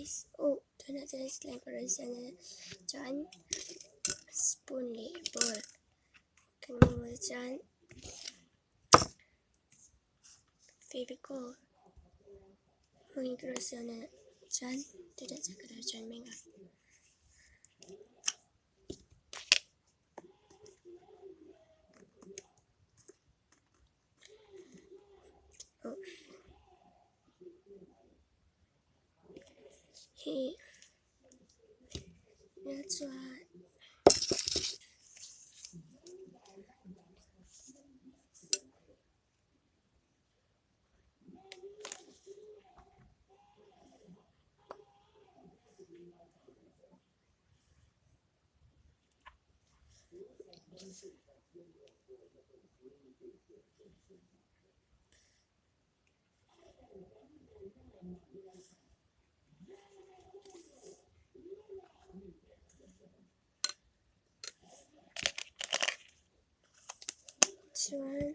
Rice oh tunah chuan slime ka rawn siam a chuan spoon leh bowl kan mamawh a chuan fevicol hmangin ka rawn siam a chuan tunah chuan ka lo join mek a. Hei chuan Chuan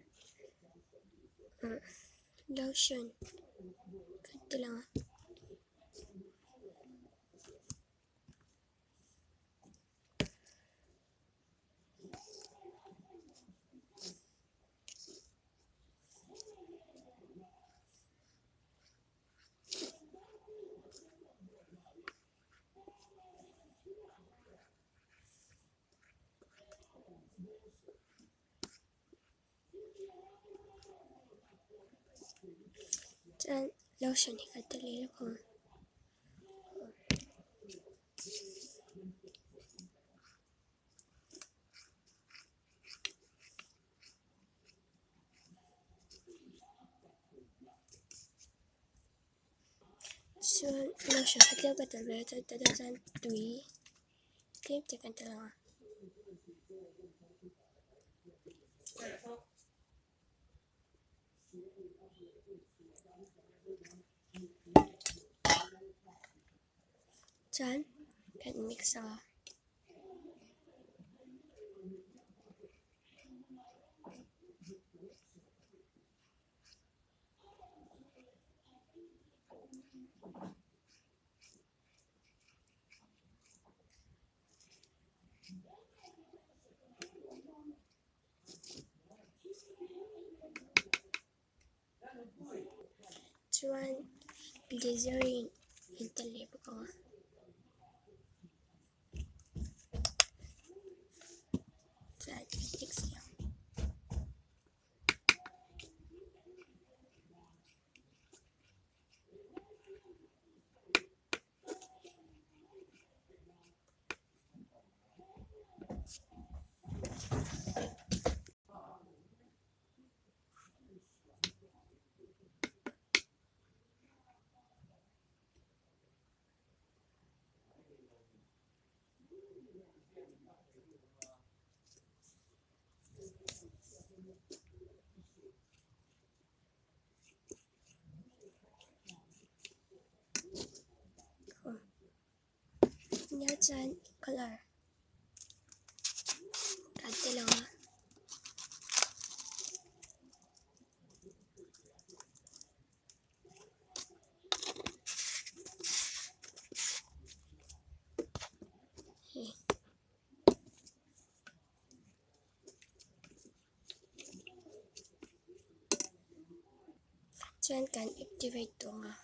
lotion kan ti lang a. Chuan lotion hi ka tel leh lawk ang. Chuan lotion kha tlem ka tel ve a chuan tah chuan tui tlem te kan tel ang a. Chuan kan mix ang a. Chuan glycerin in tel leh bawk ang a. Chuan mix leh ang. Nia chuan colour kan tel ang a. Hei. Chuan kan activate tawh ang a.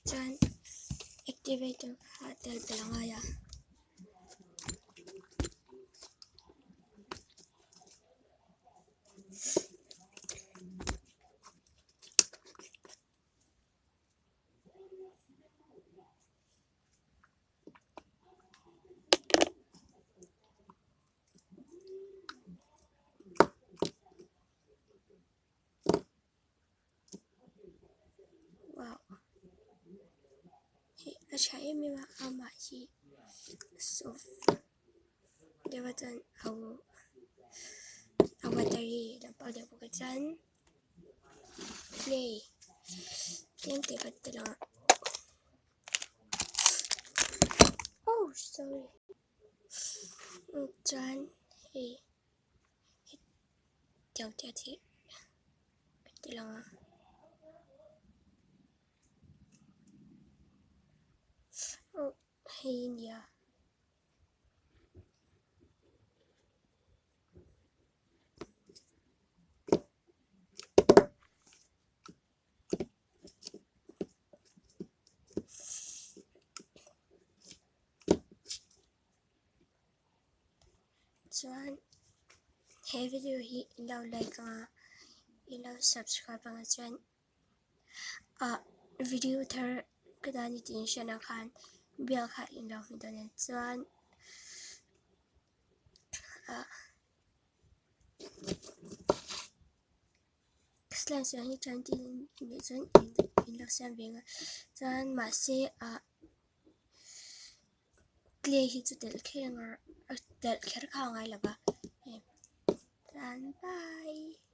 Chuan activator kha tel belh a ngai a. tha em em a amah hi soft deuh a chuan a a watery lampang deuh bawk a chuan clay tlem te ka ti lang a oh sorry chuan hei tiang te a thih ka ti lang a. Oh hei a nia. Chuan he video hi in lo like anga in lo subscribe anga chuan ah video thar ka dan ni tih inhriat ang khan bell kha in lo hmu dawn a chuan ah slime siam hi chuan tin nih chuan in lo siam ve ang a chuan mahse ah. Clay hi chu telh kher ang a telh kher kha a ngai lo va hei chuan bye.